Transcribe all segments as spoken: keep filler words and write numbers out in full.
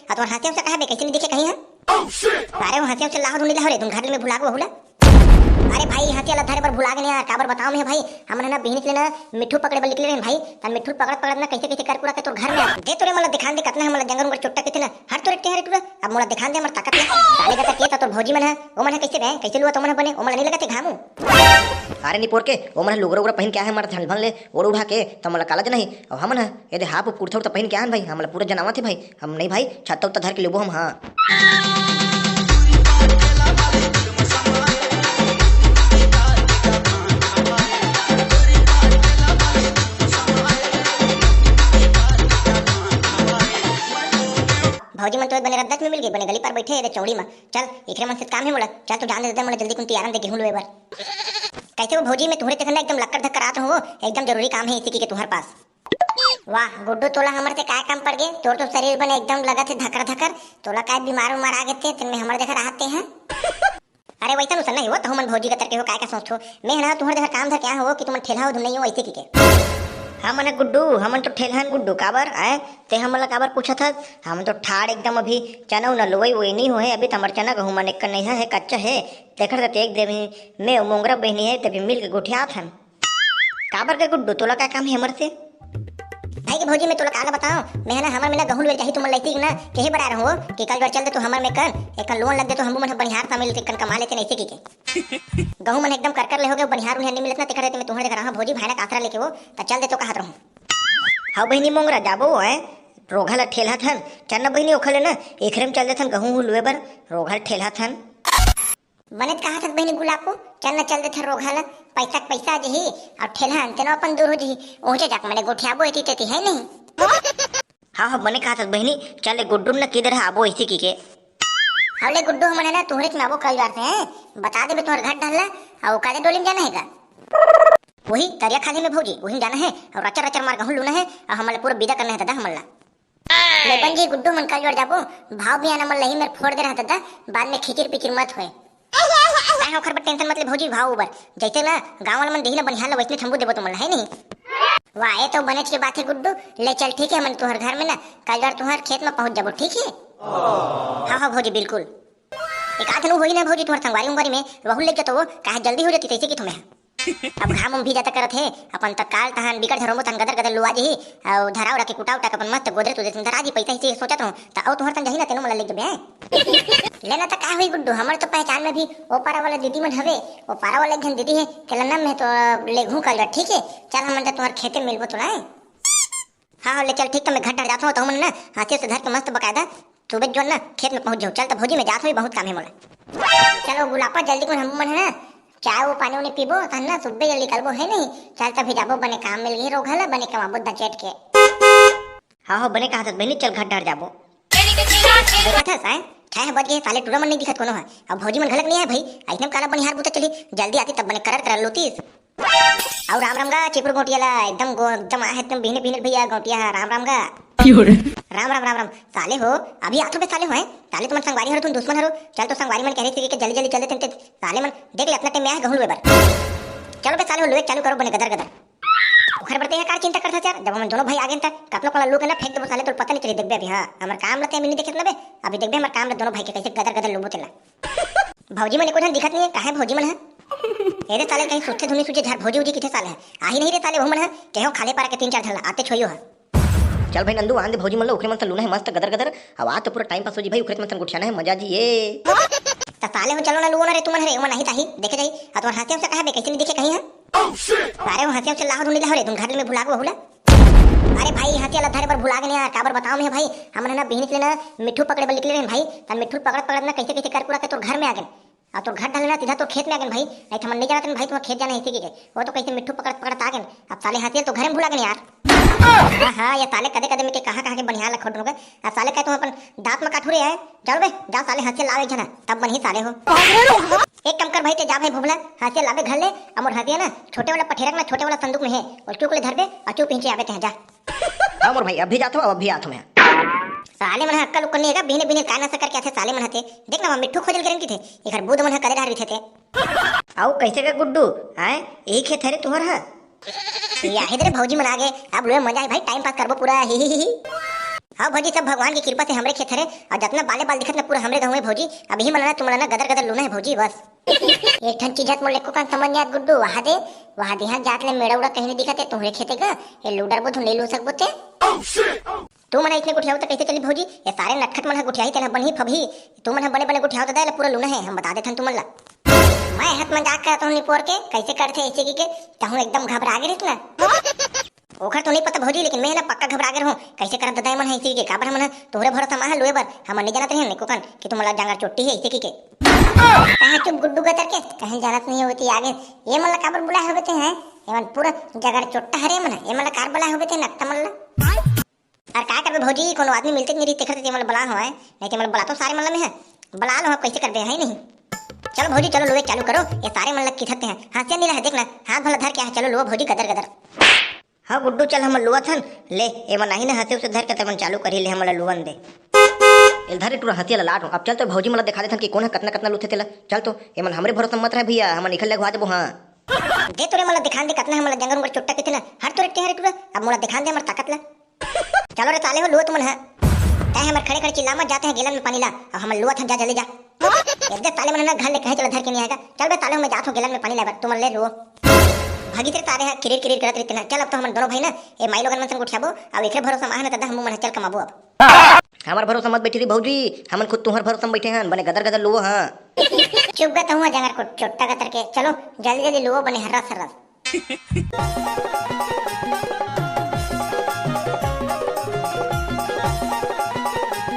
आ तोर हंसिया से कहा बे, कैसे नहीं दिखे कहीं है? अरे वो हंसिया से लाहो धुन ला हो रे, तुम घर में भुला गो बहुला। अरे भाई, हंसिया ला धरे बर भुला गए यार, काबर बताओ मैं भाई, हमन ना बिहनिस ले ना मिट्ठू पकड़े बर निकले रहे भाई, तन मिट्ठू पकड़त पकड़त ना कैसे कैसे कर कुरा के तोर घर में आ दे तोरे, मोला दिखान दे कतना है, मोला जंगल उंगल चोट्टा किथे ना, हर तोरे टेहरे टूरा। अब मोला दिखान दे हमर ताकत ला। साले का तक के ता तोर भौजी मन है, वो मन है कैसे बे, कैसे लुआ तो मन बने, वो मन नहीं लगत है घामू। अरे निपोर के, वो मन लुगरा उगरा पहन के आए हैं, मार झलभंग ले ओढ़ उढ़ा के, त मोला काला जना ही। अब हमन ह, ये दे हाफ कुर्ता उर्ता पहन के आए हैं भाई, हमला पूरा जनावत है भाई। हम नहीं भाई, छत्ता उत्ता धर के लेबो हम, हाँ। भौजी मन तो बने रद्दत में मिल गई, बने गली पर बैठे हे रे चौड़ी में। चल, एकरे मन से काम है मोला। चल, तू जान दे दे, मोला जल्दी कुन तैयारन दे गेहूं लुए बर। कैसे हो भौजी, मैं तुम्हारे तक ना एकदम लक्कड़ धक्कर आत हूँ, एकदम जरूरी काम है इसी की के तुम्हारे पास। वाह गुड्डू, तोला हमर से काय काम पड़ गए? तोर तो शरीर बने एकदम लगत है धकर धकर, तोला काय बीमार उमार आ गए थे, तेन में हमर देखा रहते हैं। अरे वैसा नुसन नहीं हो, तहु मन भौजी के तरके हो, काय का सोचथो? मैं ना तुम्हारे देखा काम धर के आया हो कि तुमन ठेला हो धुन नहीं हो, ऐसे की के। हमन गुड्डू, हमन तो ठेलहन गुड्डू, काबर आए? ते हमन ला काबर पूछत हस? हमन तो ठाड़ एकदम अभी चना उना लुवई वही नहीं होए, अभी तो हमर चना गहूं मन एक नहीं है, कच्चा है। देखत रहते एक देवी में मोंगरा बहनी है, तभी मिल के गोठियात हन। काबर के गुड्डू, तोला का काम है हमर से? भाई के भौजी, मैं तोला काला बताओ, मैं ना हमर में ना गहूं लुए चाही, तुमन लैती ना कहे बड़ा रहो कि कल बार चल दे तो हमर में कर, एक लोन लग दे तो हम मन बढ़ियार सामिल ते कन कमा लेते नहीं से की के। गहूं मन एकदम कर कर ले हो गए, बढ़ियार उन्हें नहीं मिलत ना, तेकर रहते मैं तुम्हारे घर रहा भौजी, भाई ना कासरा लेके वो, त चल दे तो कहत रहूं। हाउ बहिनी मोंगरा जाबो है, रोघा ला ठेलत हन, चल ना बहिनी ओखले ना, एकरे में चल देथन गहूं लुए बर, रोघा ला ठेलत हन। बने त कहा थस बहिनी गुलाबो, चल ना चल देथन रोघा ला, पैसा के पैसा आ जही, अउ ठेलहन तेनो अपन दूर हो जही, ओचे जाके मने गोठियाबो एती तेती है नहीं। हाँ हाँ, बने कहा थस बहिनी, चल ले गुड्डू न किधर है आबो ऐसे की के। हाँ ले गुड्डू, हमन है ना तुहरे में आबो कल बार से हैं, बता देबे तुहर घर ढल्ला, अउ काले डोली में जाना है का? वही तरिया खाली में भौजी, वही जाना है, अउ रचर रचर मार गहूं लूना है, अउ हमन ला पूरा विदा करना है दादा हमन ला। ले बन जी गुड्डू, मन कल जोड़ जाबो, भाव भी आना मन लही मेर फोड़ दे रहा दादा, बाद में खिचिर पिचिर मत होए। मैं ओखर बर टेंशन मत ले भौजी, भाव उबर जैसे ना गांव वाला मन देही ना बनिहार ला वैसने थम्बू देबो तुमन ला, है नहीं? वाह, ये तो बनेच के बात है गुड्डू। ले चल ठीक है, मन तुहर घर में ना कल जोड़ तुहर खेत में पहुंच जाबो, ठीक है? हाँ हाँ भौजी बिल्कुल। एक आध नु होई ना भौजी तुहर संगवारी उंगवारी में, वहू ले जतो वो, काहे जल्दी हो जाती तैसे की तुम्हें। अब घाम उम भी जाता करत हे, अपन तत्काल तहान बिकट झरोमो तहान गदर गदर लुआ जही, अउ धरा उरा के कुटा उटा के अपन मस्त गोदरे तोदरे धरा जी पैसा हिसे सोचत हूँ, त अउ तुहर तन जही ना तेनो मोला लेके जबे। लेना त का हुई गुड्डू, हमर तो पहचान में भी ओ पारा वाला दीदी मन हवे, ओ पारा वाला एक झन दीदी हे, तेला नम में तो लेघू कल जा, ठीक है? चल हमन त तुहर खेते मिलबो तो ना। हाँ हाँ ले चल ठीक, त मैं घर डर जात हूँ, त हमन ना हाथे से धर के मस्त बकायदा सुबह जोन ना खेत में पहुंच जाओ। चल त भौजी मैं जात हूँ, बहुत काम है मोला। चलो गुलापा जल्दी कुन हम मन है ना चाय वो पानी उनी पीबो, तहन ना सुबह जल्दी निकलबो है नहीं। चल तभी जाबो, बने काम मिल गई रोघा ला, बने कमाबो दचेट के। हाँ हो बने कहा थस बहिनी, चल घर डर जाबो। देखत हस आए, छह बज गए, साले टूरा मन नहीं दिखत कोनो है। अब भौजी मन घलक नहीं है भाई, ऐसने में काला बनिहार बुता चली, जल्दी आती तब बने करर करर लोतीस। अउ राम राम गा चिपरू गोटिया ला, एकदम गो-, एकदम आहे एकदम बिहने बिहने भैया गोटिया हा, राम राम गा। राम राम राम राम। साले हो, अभी आथो बे साले हो, हैं? साले तुमन संगवारी हरो, तुम दुश्मन हरो। चल तो संगवारी मन कह रहे थे कि जल्दी जल्दी चल देते हैं, साले मन देख ले अपना टाइम में आए गहूं लुए बर। चलो बे साले हो, लुए चालू करो बने गदर गदर। ओखर बर ते कार चिंता करता यार, जब हम दोनों भाई आ गए त कपलो कला लू के ना फेंक देबो साले, तोर पता नहीं चली। देखबे अभी, हाँ, हमार काम ला ते अभी नहीं देखत ना बे, अभी देखबे हमार काम ला दोनों भाई के कैसे गदर गदर लुबो तेला। भौजी मन एको झन दिखत नहीं है, काहे भौजी मन है? ए रे साले, कहीं सुते धुनी सुते झार भौजी उजी किथे साले है? आही नहीं रे साले, वो मन है, केहो खाले पारा के तीन चार झन ला, आते छोइयो है। चल भाई नंदू, आन दे भौजी मन ला, ओकरे मन से लूना है मस्त गदर गदर। अब आज तो पूरा टाइम पास हो जी भाई, ओकरे मन से गोठियाना है, मजा जी ये। त साले हो चलो ना लुओ ना रे, तुमन हरे, ओमन आही ताही, देखे जाही। आ तुम्हार हंसिया से कहा बे, कैसे नहीं दिखे कहीं है? अरे वो हंसिया से लाहो धुनी लाहो रे, तुम घर में भुला गो बहुला। अरे भाई, हंसिया ला धरे बर भुला गए यार, काबर बताओ मैं भाई, हमन ना बिहनिस ले ना मिट्ठू पकड़े बर निकले रहे भाई, त मिट्ठू पकड़त पकड़त ना कैसे कैसे कर कुरा के तोर घर में आ गए। अब तोर घर ढले ना, सीधा तोर खेत में आ गए भाई। नहीं तो हमन नहीं जानत भाई, तुम्हार खेत जाना है इसी के। वो तो कैसे मिट्ठू पकड़त पकड़त आ गए। अब साले हंसिया तो घर में भुला गए यार। हाँ हाँ, ये साले कदे कदे में के कहाँ कहाँ के बनिहार ला खोट रुके। अब साले कहे तुम अपन दांत में काटू रे है। जाओ बे, जाओ साले हंसिया लावे एक झना, तब बनही साले हो। एक काम कर भाई, ते जा भाई भोभला, हंसिया लाबे घर ले, अमोर हंसिया ना छोटे वाला पठेरक ना छोटे वाला संदूक में है, और चुक ले धर दे, और चुप पीछे आवे ते जा। हाँ मोर भाई, अभी जात हो, अभी आत हो मैं। साले मन ह अक्कल उक्कल नहीं है का? बिहने बिहने काय नशा करके आथे साले मन हते। देख ना, वहाँ मिट्ठू खोजल के रंग की थे, एकर बूद मन ह करे डार रही थे। आओ कैसे का गुड्डू, आए यही खेत है रे तुम्हार ह? ये आहे रे भौजी मन आ गए, अब लोए मजा है भाई, टाइम पास करबो पूरा, ही ही ही ही। हाँ भौजी, सब भगवान के कृपा से हमरे खेत हरे, अउ जतना बाले बाल दिखत ना, पूरा हमरे गहूं हे भौजी। अब इही मन ला ना, तुमन ला ना गदर गदर लूना हे भौजी, बस। एक ठन चीज हत मोला एको कन समझ नइ आत गुड्डू, वहा दे, वहा देहा जात ले मेड़ा उड़ा कहीं नइ दिखत हे, तुहरे खेते का, ये लू डरबो धुन ले लू सकबो ते। तुमन अइसने गोठियाहू त कइसे चली भौजी? ये सारे नटखट मन ह गोठियाही तेन ह बनही फबही। तुमन ह बने बने गोठियाहू त दाई ला पूरा लूना हे, हम बता देथन तुमन ला। मैं हत मजाक करत हूँ निपोर के, कइसे करथे अइसे कहिके, तहूँ एकदम घबरा गे रहिस ना। ओखर तो नइ पता भौजी, लेकिन मैं ना पक्का घबरा गे रहूँ। कइसे करत दाई मन ह अइसे कहिके, काबर हमन ह तोहरे भरोसा म ह लुए बर, हमन नइ जानत रहिन एको कन कि तुमन ला जांगर चोट्टी हे अइसे कहिके। कहाँ चुप गुड्डू गतर के, कहीं जानत नइ होती आगे। ये मन ला काबर बुलाए होबे ते हैं? ये मन पूरा जांगर चोट्टा हरे मन ह, ये मन ला कार बुलाए होबे ते नकटा मन ला। अउ का करबे भौजी, कोनो आदमी मिलते नइ रही, तेखर ते तेमन ला बला हवय, नहीं तेमन ला बला तो सारे मन ला में है, बला लो, अब कइसे करबे, है नहीं? चलो भौजी, चलो लुए चालू करो, ये सारे मन ला किथत हैं, हाँसिया नइ लहे, देख ना, हाथ भला धर के आहे, चलो लुओ भौजी, गदर गदर। हाँ गुड्डू, चल हमन लुअत हन, ले, एमन आही ना हाँसे उसे धर के, तेमन चालू करही, ले हमन ला लुअन दे। एल धर रे टूरा हाँसिया ला लाट, अब चल तो भौजी मन ला देखा देथन कि कोन ह कतना कतना लुथे तेला, चल तो, एमन हमरे भरोसा मत रहे भैया, हमन इखर ले अघवा जबो, हाँ। दे तोरे मन ला दिखान दे, कतना हमन ला जंगर उंगर चोट्टा किथे ना। हट तोरे टेहरे टूरा, अब मोला दिखान दे हमर ताकत ला। चलो रे साले हो, लुओ तुमन ह। तैं हमर खड़े खड़े चिल्ला मत, जाते हैं गेलन में पानी ला। अब हमन लुअत हन, जा जल्दी जा। एक दे साले मन ह ना घर ले कहे चला धर के नइ आएगा। चल बे साले हो, मैं जात हूँ गेलन में पानी लाए बर, तुमन ले लुओ। भागी तेरे तारे ह किरिर किरिर करत रहिते ना। चल अब तो हमन दोनों भाई ना ए माई लोगन मन संग उठियाबो, अब एकरे भरोसा म आहे ना, त हमू मन ह चल कमाबो अब। हमर भरोसा मत बैठी रही भौजी, हमन खुद तुहर भरोसा म बैठे हन, बने गदर गदर लुओ हाँ। चुप गा तहूँ जंगर को चोट्टा गतर के, चलो जल्दी जल्दी लुओ बने हर्रस हर्रस।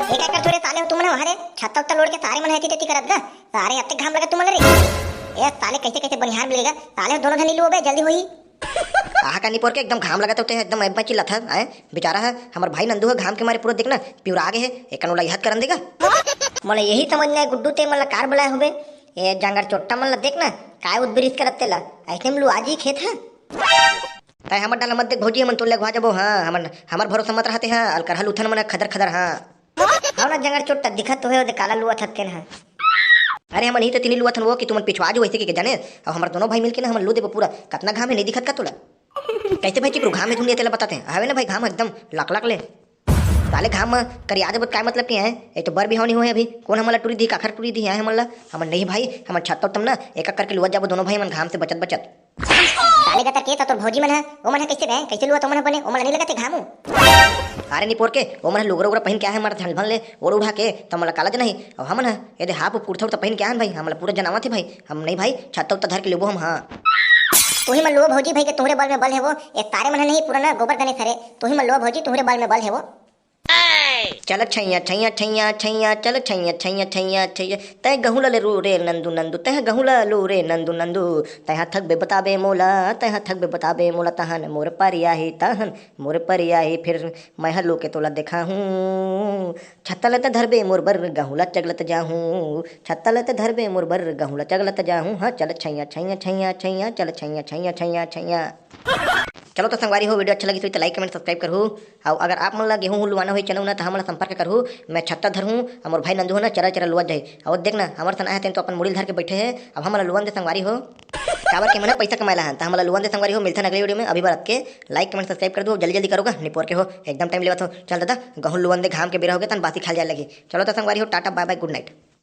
एक एकड़ थोरे साले हो तुमन वहाँ रे, छत्ता उत्ता लोड़ के सारे मन हेती तेती करत गा, सारे अत्ते घाम लगे तुमन रे। ए साले कैसे कैसे बनिहार मिलेगा, साले हो दोनों जन लुओ बे, जल्दी होही। आहा का निपोर के एकदम घाम लगत होते हैं, एकदम ऐब चिल्लात है, आए? बेचारा है, हमर भाई नंदू है, घाम के मारे पूरा देखना, पिउरा गे है, एकन ओला याद करन देगा। मोला यही समझ नहीं आए, गुड्डू ते मन ला कार बुलाए होबे, ए जांगर चोट्टा मन ला देखना, काय उदबिरिस करत तेला, ऐसने में लुआ जी खेत है। तै हमर डाला मत देख भौजी, हमन तोर ले अघवा जबो, हाँ, हमन, हमर भरोसा मत रहते, हाँ, अलकरहा लुथन मन खदर खदर, हाँ। हव ना जंगर चोट्टा दिखत तो है, ओदे काला लुआ थत्तेन है। अरे हमन ही तो तिनी लुआ थन वो कि तुमन पिछवा जो वैसे के, के जाने, अब हमर दोनों भाई मिलके ना हमन लू देबो पूरा, कतना घाम है, नहीं दिखत का तोला? कैसे भाई चिपरू घाम है, तुमने तेला बताते हैं, हवे ना भाई घाम एकदम लक लक ले। साले घाम म करिया देबो त काय मतलब के है? ए तो बर बिहाव नहीं होए अभी। कोन हमन ला टूरी दी, काखर टूरी दी है हमन ला? हमन नहीं भाई, हमन छत्ता उत्तम ना, एक एक करके लुअत जाबो दोनों भाई मन घाम से बचत बचत। साले गतर के त तोर भौजी मन ह, ओ मन ह कैसे बे? कैसे लुअत ओ मन ह बने? ओ मन ला नहीं लगत हे घामू? अरे निपोर के, ओ मन ह लुगरा उगरा पहिन के आहे, हमर झलभन ले ओढ़ उढ़ा के, त हमन ला काला जना ही। अब हमन ह, ए दे हाफ कुर्ता उर्ता पहिन के आहे भाई, हमन ला पूरा जनावत हे भाई। हम नहीं भाई, छत्ता उत्ता धर के लेबो हम, हाँ। तुही मन लुओ भौजी भाई के तुहरे बल में बल हे वो, ए तारे मन ह नहीं पूरा ना गोबर गणेश हरे, तुही मन लुओ भौजी तुहरे बल में बल हे वो। चल छैया छैया छैया छैया, चल छैया छैया छैया छैया, तै गहूं ला ले रू रे नंदू नंदू, तै गहूं ला लू रे नंदू नंदू, तै हा थकबे बताबे मोला, तै हा थकबे बताबे मोला, तहन मोर परियाही, तहन मोर परियाही, फिर मैं हा लू के तोला देखाहूं, छत्ता ल त धरबे मोर बर, गहूं ला चगलत जाहूं, छत्ता ल त धरबे मोर बर, गहूं ला चगलत जाहूं, हाँ, चल छैया छैया छैया छैया, चल छैया छैया छैया छैया। चलो तो संगवारी हो, video अच्छा लगी तो like comment subscribe करहू। अउ अगर आप मन ला गेहूं हूं लुवाना होही चना उना, त हमन ला संपर्क करहू। मैं छत्ता धरहूं, अउ मोर भाई नंदू हो ना, चरा चरा लुवा जाही। अउ देख ना, हमर सन आए हतेन तो अपन मुड़ी ल धर के बैठे हे। अब हमन ला लुवन दे संगवारी हो। काबर के हमन पैसा कमाए ला हन, त हमन ला लुवन दे संगवारी हो। मिलथन अगले video में। अभी बर के like comment subscribe कर दो, जल्दी जल्दी करो गा, निपोर के हो, एकदम time लेवत हो। चल दादा, गहूं लुवन दे, घाम के बेरा हो गे, तहन बासी खाल जाए लगी। चलो तो संगवारी हो, Tata bye bye, good night।